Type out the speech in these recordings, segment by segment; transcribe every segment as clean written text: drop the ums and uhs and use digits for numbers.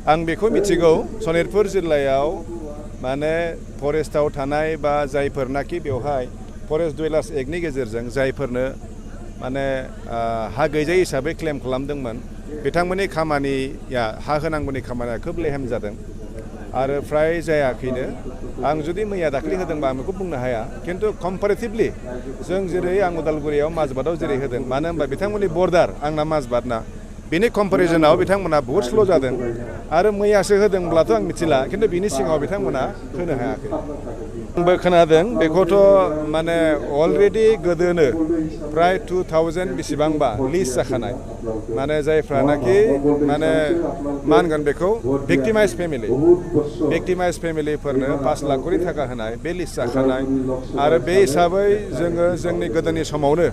आं बेखौ मिथिगौ सनितपुर जिल्लायाव माने फरेस्टआव थानाय बा जायफोरनाखि बेवहाय फरेस्ट डुवेलार्स एक्टनि गेजेरजों जायफोरनो माने हा गैजायै हिसाबै क्लेम खालामदोंमोन बिथांमोननि खामानिया हा होनांगौनि खामानिया खोब लेहेम जादों आरो फ्राय जायाखैनो आं जुदि मैया दाख्लै होदोंबा आं बेखौ बुंनो हाया खिन्थु कम्पारेटिभलि जों जेरै आं उदालगुरियाव माजबादाव जेरै होदों मानो होनबा बिथांमोननि बर्डार आंना माजबादना बिनि कम्पेरिजनाव बिथांमोना बहुत स्ल' जादों आरो मैयासो होदोंब्लाथ' आं मिथिला खिन्थु बिनि सिगाङाव बिथांमोना होनो हायाखै आंबो खोनादों बेखौथ' माने अलरेडि गोदोनो प्राय 2000 बेसेबांबा लिस्ट जाखानाय माने जायफ्रानाखि माने मा होनगोन बेखौ भिक्टिमाइज फेमिलिफोरनो 5 लाख करि थाखा होनाय बे लिस्ट जाखानाय आरो बे हिसाबै जोङो जोंनि गोदोनि समावनो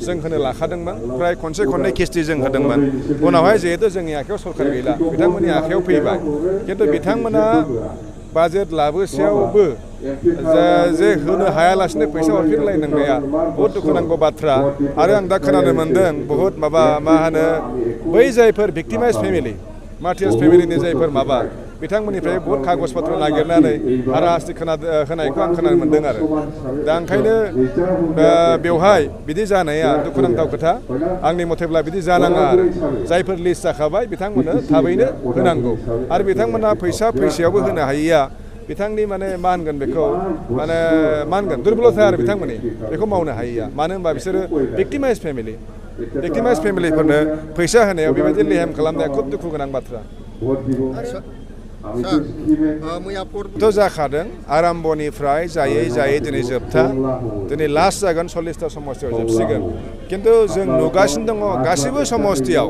जों होनो लाखादोंमोन प्राय खनसे खननै किस्ति जों होदोंमोन उनावहाय जिहेतु जोंनि आखायाव सरकार गैला बिथांमोननि आखायाव फैबाय खिन्थु बिथांमोना बाजेट लाबोसेयावबो जे होनो हायालासिनो फैसा हरफिनलायनांनाया बहुत दुखुनांथाव बाथ्रा आरो आं दा खोनानो मोनदों बहुत मा होनो बै जायफोर भिक्टिमाइज फेमिलि मार्टियार्स फेमिलिनि जायफोर बिथांमोननिफ्राय बहुत कागज पत्र नागिरनानै हाराहास्ति होनायखौ आं खोनानो मोनदों आरो दा ओंखायनो बेवहाय बिदि जानाया दुखुनांथाव खोथा आंनि मथेब्ला बिदि जानाङा आरो जायफोर लिस्ट जाखाबाय बिथांमोननो थाबैनो होनांगौ आरो बिथांमोना फैसायावबो होनो हायैया बिथांनि माने मा होनगोन बेखौ माने मा होनगोन दुर्बलथा आरो बिथांमोननि बेखौ मावनो हायैया मानो होनबा बिसोरो भिक्टिमाइज फेमिलिफोरनो फैसा होनायाव बेबायदि लेहेम खालामनाया खुब दुखु गोनां बाथ्रा थ' जाखादों आराम्भनिफ्राय जायै दिनै जोबथा दिनै लास्ट जागोन 40टा समस्तियाव जोबसिगोन खिन्थु जों नुगासिनो दङ गासिबो समस्तियाव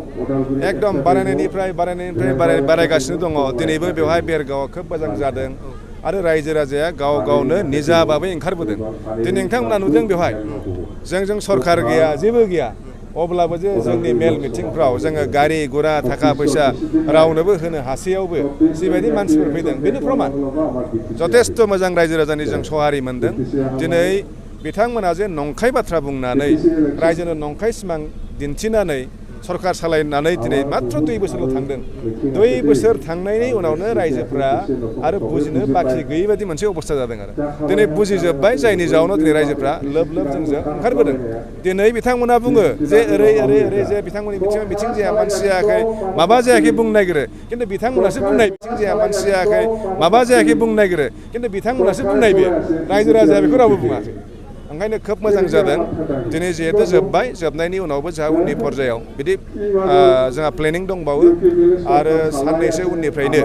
एकदम बारायनायनिफ्राय बारायगासिनो दङ दिनैबो बेवहाय बेरगावआ खोब मोजां जादों आरो रायजो राजाया गाव गावनो निजाबाबो ओंखारबोदों दिनै नोंथांमोना नुदों बेवहाय जों सरकार गैया जेबो गैया अब्लाबो जे जोंनि मेल मिटिंफ्राव जोङो गारि गुरा थाखा फैसा रावनोबो होनो हासेयावबो जिबायदि मानसिफोर फैदों बेनो प्रमान जथेस्थ' मोजां रायजो राजानि जों सहारि मोनदों दिनै बिथांमोना जे नंखाय बाथ्रा बुंनानै रायजोनो नंखाय सिमां दिन्थिनानै सरकार सालायनानै दिनै मात्र 2 बोसोरल' थांदों 2 बोसोर थांनायनि उनावनो रायजोफ्रा आरो बुजिनो बाखि गैयै बायदि मोनसे अबस्था जादों आरो दिनै बुजिजोब्बाय जायनि जाउनाव दिनै रायजोफ्रा लोब जोंजों ओंखारबोदों दिनै बिथांमोना बुङो जे ओरै जे बिथांमोननि मिथिं जाया मानसि जायाखै माबा जायाखै बुंनो नागिरो खिन्थु बिथांमोनासो बुंनाय मिथिं जाया मानसि जायाखै माबा जायाखै बुंनो नागिरो खिन्थु बिथांमोनासो बुंनाय बेयो रायजो राजाया बेखौ रावबो बुङाखै ओंखायनो खोब मोजां जादों दिनै जिहेतु जोबनायनि उनावबो जोंहा उननि पर्यायाव बिदि जोंहा प्लेनिं दंबावो आरो साननैसो उननिफ्रायनो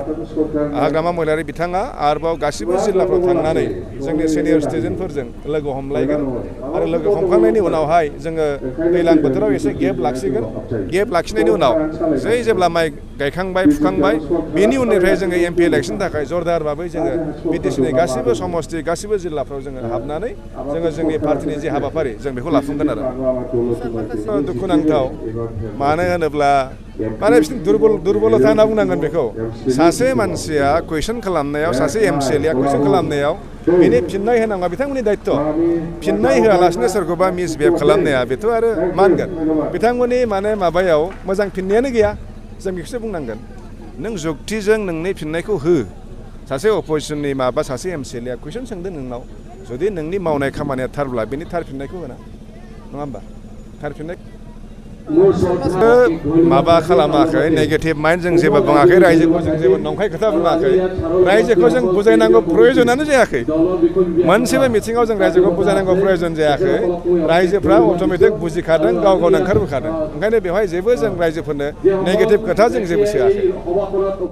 हाग्रामा महिलारि बिथाङा आरोबाव गासिबो जिल्लाफ्राव थांनानै जोंनि सिनियर सिटिजेनफोरजों लोगो हमलायगोन आरो लोगो हमखांनायनि उनावहाय जोङो दैज्लां बोथोराव एसे गेप लाखिगोन गेप लाखिनायनि उनाव जेब्ला माइ गायखांबाय फुखांबाय बेनि उननिफ्राय जोङो MP इलेक्सननि थाखाय जरदार भाबै जोङो BTCनि गासिबो समस्ति गासिबो जिल्लाफ्राव जोङो हाबनानै जोंनि पार्टिनि जे हाबाफारि जों बेखौ लाफुंगोन आरो दुखुनांथाव मानो होनोब्ला माने दुरबलथा होनना बुंनांगोन बेखौ सासे मानसिया कुइसन खालामनायाव सासे MCLA कुइसन खालामनायाव बेनि फिननाय होनांगौआ बिथांमोननि दायित्व फिननाय होआलासिनो सोरखौबा मिसबिहेभ खालामनाया बेथ' आरो मा होनगोन बिथांमोननि माने माबायाव मोजां फिननायानो गैया जों बेखौसो बुंनांगोन नों जुक्तिजों नोंनि फिननायखौ हो सासे अपोजिसननि सासे MCLA कुइसन सोंदों नोंनाव जुदि नोंनि मावनाय खामानिया थारब्ला बेनि थार फिननायखौ होना नङा होमबा थार फिननाय माबा खालामाखै नेगेटिभ माइन्ड जों जेबो बुङाखै रायजोखौ जों जेबो नंखाय खोथा बुङाखै रायजोखौ जों बुजायनांगौ प्रयजनानो जायाखै मोनसेबो मिथिङाव जों रायजोखौ बुजायनांगौ प्रयजन जायाखै रायजोफ्रा अट'मेटिक बुजिखादों गाव गावनो ओंखारबोखादों ओंखायनो बेवहाय जेबो जों रायजोफोरनो नेगेटिभ खोथा जों जेबो सोआखै